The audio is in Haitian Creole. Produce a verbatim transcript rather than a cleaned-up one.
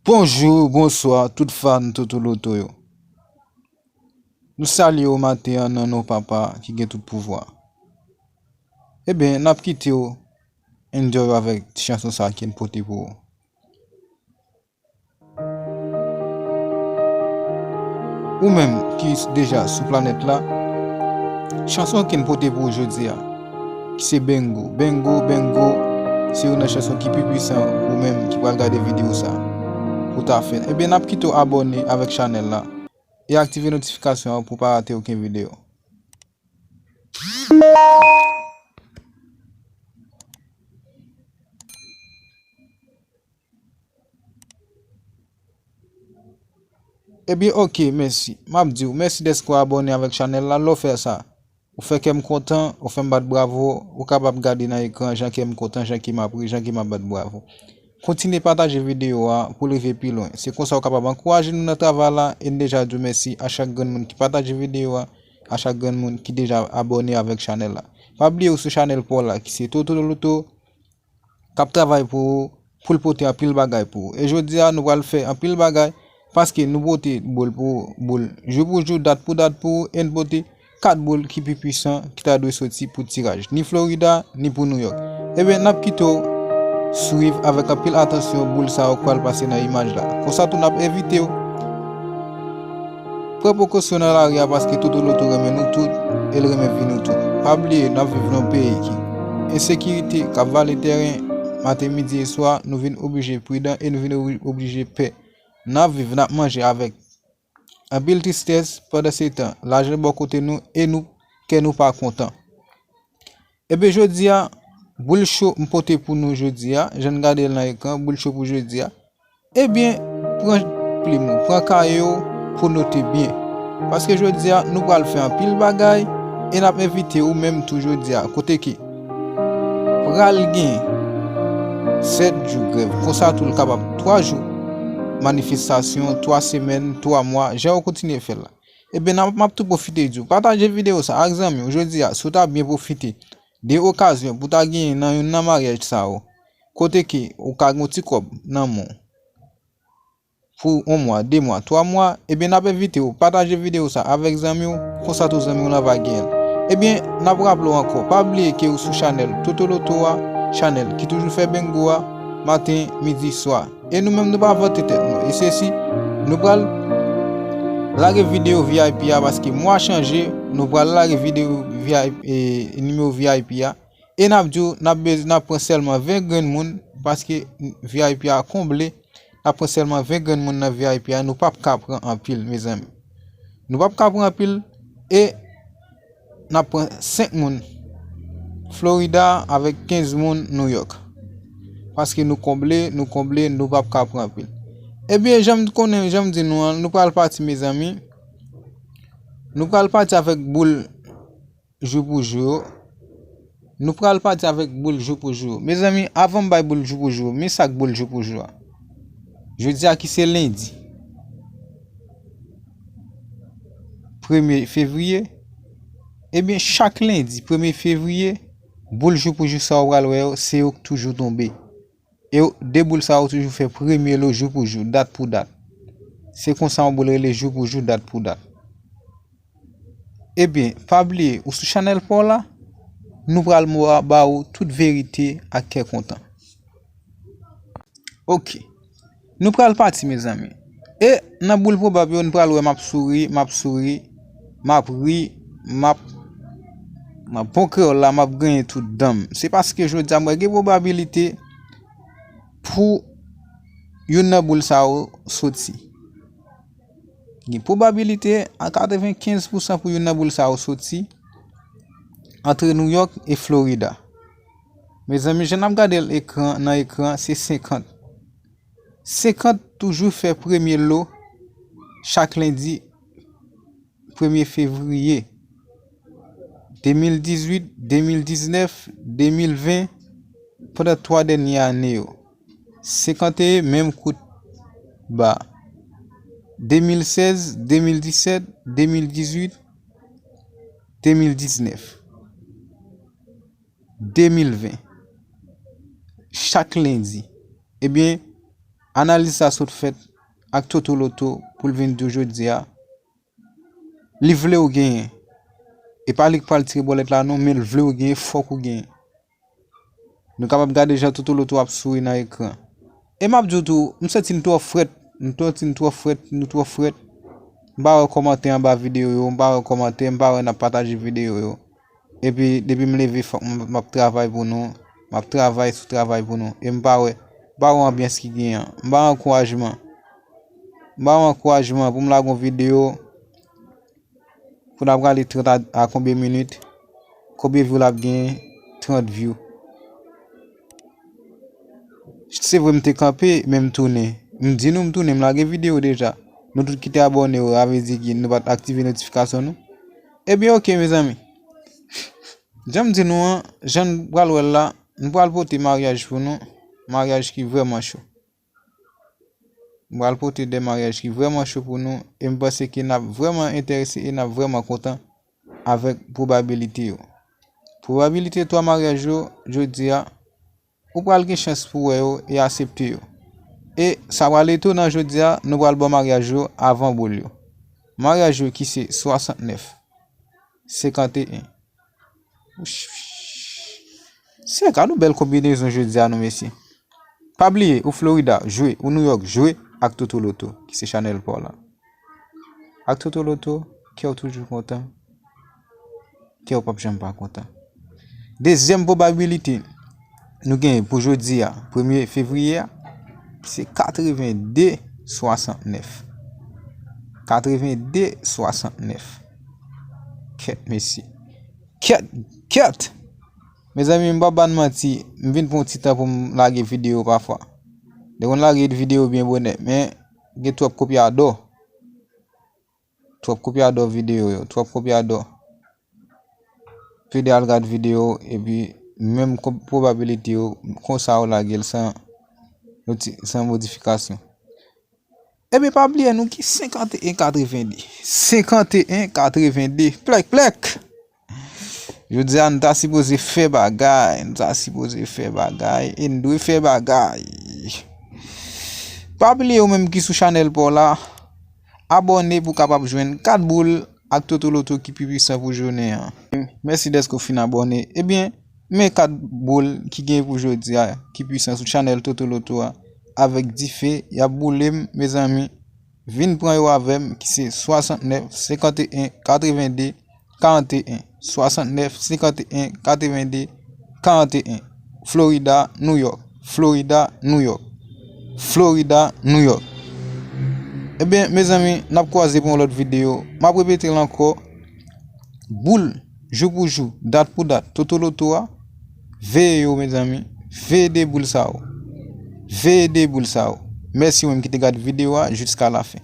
Bonjou, bonswa, tout fan Toto Loto yo. Nou salye w maten an nan non Papa ki gen tout pouvwa. Ebyen, n ap kite w enjoy avèk ti chanson sa a ke n pote pou ou. Ou menm ki deja sou planèt la, chanson ke n pote pou ou jodi a, ki se Bengo. Bengo, Bengo, se youn nan chanson ki pi pwisan ou menm ki pral gade videyo sa a, pou ta fè. Ebyen, n ap kite w abòne avèk chanèl la e aktive notifikasyon an pou w pa rate okenn videyo. Ebyen, oke, mèsi. M ap di w, mèsi dèske w abòne avèk chanèl la. Lè w fè sa, ou fè kè m kontan, ou fè m bat bravo, ou kapab gade nan ekran jan kè m kontan, jan ke m ap ri, jan ke m ap bat bravo. Kontinye pataje videyo a pou l rive pi lwen. Se konsa w kapab ankouraje nou nan travay la, e n deja di w mèsi a chak grenn moun ki pataje videyo a, a chak grenn moun ki deja abòne avèk chanèl la. Pa bliye w sou chanèl pa w la, ki se Toto Loto, k ap travay pou ou, pou l pote anpil bagay pou ou. E jodi a, nou pral fè anpil bagay, paske nou pote boul pou ou, boul jou pou jou, dat pou dat pou ou, e n pote kat boul ki pi pwisan, ki ta dwe soti pou tiraj, ni Florida, ni pou New York. Ebyen, n ap kite w swiv avèk anpil atansyon boul sa yo k pral pase nan imaj la. Konsa tou, n ap envite w pran prekosyon nan lari a, paske Toto Loto renmen nou tout, e l renmen vi nou tout. Pa bliye, n ap viv nan yon peyi ki ensekirite, k ap vale tèren, maten, midi e swa, nou vin oblije pridan e nou vin obli-, oblije pè. N ap viv, n ap manje avèk anpil tristès, pandan se tan, lajan bò kote nou e nou, kè nou pa kontan. Ebyen, jodi a, boul cho m pote pou nou jodi a, jan n gade l nan ekran, boul cho pou jodi a. Ebyen, pran plim ou, pran kaye w pou w note byen. Paske jodi a, nou pral fè anpil bagay e n ap envite ou menm tou jodi a, kote ke pral gen sèt jou grèv. Konsa tou, l kapab twa jou manifestasyon, twa semèn, twa mwa, jan yo kontinye fè l la. Ebyen, n ap, m ap tou pwofite di w, pataje videyo sa ak zanmi w jodi a, si w ta byen pwofite de okazyon pou ta genyen nan youn nan maryaj sa yo, kote ke ou ka gen yon ti kòb nan men w pou yon mwa, de mwa, twa mwa, ebyen, n ap envite w pataje videyo sa avèk zanmi w, konsa tou zanmi w lan va genyen l. Ebyen, n ap raple w ankò, pa bliye ke w sou chanèl Toto Loto a, chanèl ki toujou fè bengo a, maten, midi, swa. E nou menm, nou pa vante tèt nou. E sesi, nou pral lage videyo V I P a, paske mwa chanje, nou pral lage videyo V I P, e, nimewo V I P a. E n ap di w, n ap bez-, n ap pran sèlman ven grenn moun, paske V I P a konble, n ap pran sèlman ven grenn moun nan V I P a, nou p ap ka pran anpil, mezanmi. Nou p ap ka pran anpil, e n ap pran senk moun Florida avèk kenz moun New York. Paske nou konble, nou konble, nou p ap ka pran anpil. Ebyen, jan m konnen, jan m di nou an, nou pral pati, mezanmi. Nou pral pati avèk boul jou pou jou yo. Nou pral pati avèk boul jou pou jou yo. Mezanmi, avan m bay boul jou pou jou yo, men sa k boul jou pou jou a. Jodi a ki se lendi, premye fevriye, ebyen, chak lendi, premye fevriye, boul jou pou jou sa w pral wè yo, se yo k toujou tonbe. E yo, de boul sa yo toujou fè premye lo jou pou jou, dat pou dat. Se konsa yon boul rele jou pou jou, dat pou dat. Ebyen, pa bliye, ou sou chanèl pa w la, nou pral mo-, ba ou tout verite ak kè kontan. Oke. Nou pral pati, mezanmi. E nan boul pwobab yo, nou pral wè m ap souri, m ap souri, m ap ri, m ap, m ap bon kreyòl la, m ap griyen tout dan m. Se paske jodi a, m wè gen pwobabilite pou youn nan boul sa yo soti. Gen pwobabilite a katrevenkenz pousan pou youn nan boul sa yo soti antre New York e Florida. Mezanmi, jan n ap gade l ekran, nan ekran, se senkant. Senkant toujou fè premye lo chak lendi premye fevriye de mil dizuit, de mil diznèf, de mil ven, pandan twa dènye ane yo. Senkant e menm kout ba. De mil sèz, de mil disèt, de mil dizuit, de mil diznèf, de mil ven. Chak lendi. Ebyen, Analiz sa sot fèt ak Toto Loto pou l vin di w jodi a, li vle w genyen. E pa li k pral tire bòlèt la non, men l vle w genyen, fòk ou genyen. Nou kapab gade jan Toto Loto ap souri nan ekran. E m ap di w tou, m santi n twò frèt, m santi n twò frèt, nou twò frèt. M pa wè kòmantè anba videyo yo, m pa wè kòmantè, m pa wè n ap pataje videyo yo. Epi, depi m leve, fòk m, m ap travay pou nou, m ap travay sou travay pou nou. E m pa wè, m pa wè anbyans ki genyen an. M pa wè ankourajman. M pa wè ankourajman pou m lage yon videyo, pou l ap rale trant a, a konbyen minit, konbyen view l ap genyen, trant view. Se vre m te kanpe, men m tounen. M di nou m tounen, m lage videyo deja. Nou tout ki te abòne yo, sa vle di ki nou pa t aktive notifikasyon nou. Ebyen, oke, mezanmi. Jan m di nou an, jan n pral wè l la, m pral pote maryaj pou nou, maryaj ki vrèman cho. M pral pote de maryaj ki vrèman cho pou nou, e m panse ke n ap vrèman enterese e n ap vrèman kontan avèk pwobabilite yo. Pwobabilite twa maryaj yo, jodi a, ou pral gen chans pou wè yo e aksepte yo. E sa pral etonan jodi a, nou pral ba w maryaj yo avan boul yo. Maryaj yo ki se swasantnèf, senkanteyen. Se gad yon bèl konbinezon jodi a non, mesye. Pa bliye, ou Florida, jwe, ou New York, jwe ak Toto Loto, ki se chanèl pa w la. Ak Toto Loto, kè w toujou kontan. Kè w p ap janm pa kontan. Dezyèm pwobabilite nou genyen pou jodi a, premye fevriye a, se katreven de swasantnèf. Katreven de swasantnèf. Kèt, mesye. Kèt, kèt! Mezanmi, m p ap ba n manti, m vin pran yon ti tan pou m lage videyo pafwa. Lè konn lage videyo byen bonè, men gen twòp kopyadò. Twòp kopyadò videyo yo, twòp kopyadò. Plede al gad videyo, epi menm ko-, pwobabilite yo, konsa ou lage l san noti-, san modifikasyon. Ebyen, pa bliye nou ki senkanteyen katrevende. Senkanteyen katrevende. Plèk, plèk! Jodi a, nou ta sipoze fè bagay. Nou ta sipoze fè bagay. E n dwe fè bagay. Pa bliye ou menm ki sou chanèl pa w la, abòne pou w kapab jwenn kat boul ak Toto Loto ki pi pwisan pou jounen an. Mèsi dèske w fin abòne. Ebyen, men kat boul ki gen pou jodi a, ki pwisan sou chanèl Toto Loto a. Avèk dife, y ap boule m, mezanmi. Vin pran yo avè m, ki se swasantnèf, senkanteyen, katrevende, karanteyen. Swasantnèf, senkanteyen, katrevende, karanteyen. Florida, New York. Florida, New York. Florida, New York. Ebyen, mezanmi, n ap kwaze pou yon lòt videyo. M ap repete l ankò. Boul, jou pou jou, dat pou dat, Toto Loto a. Veye yo, mezanmi. Veye de boul sa yo. Veye de boul sa yo. Mèsi ou menm ki te gade videyo a jiska lafen.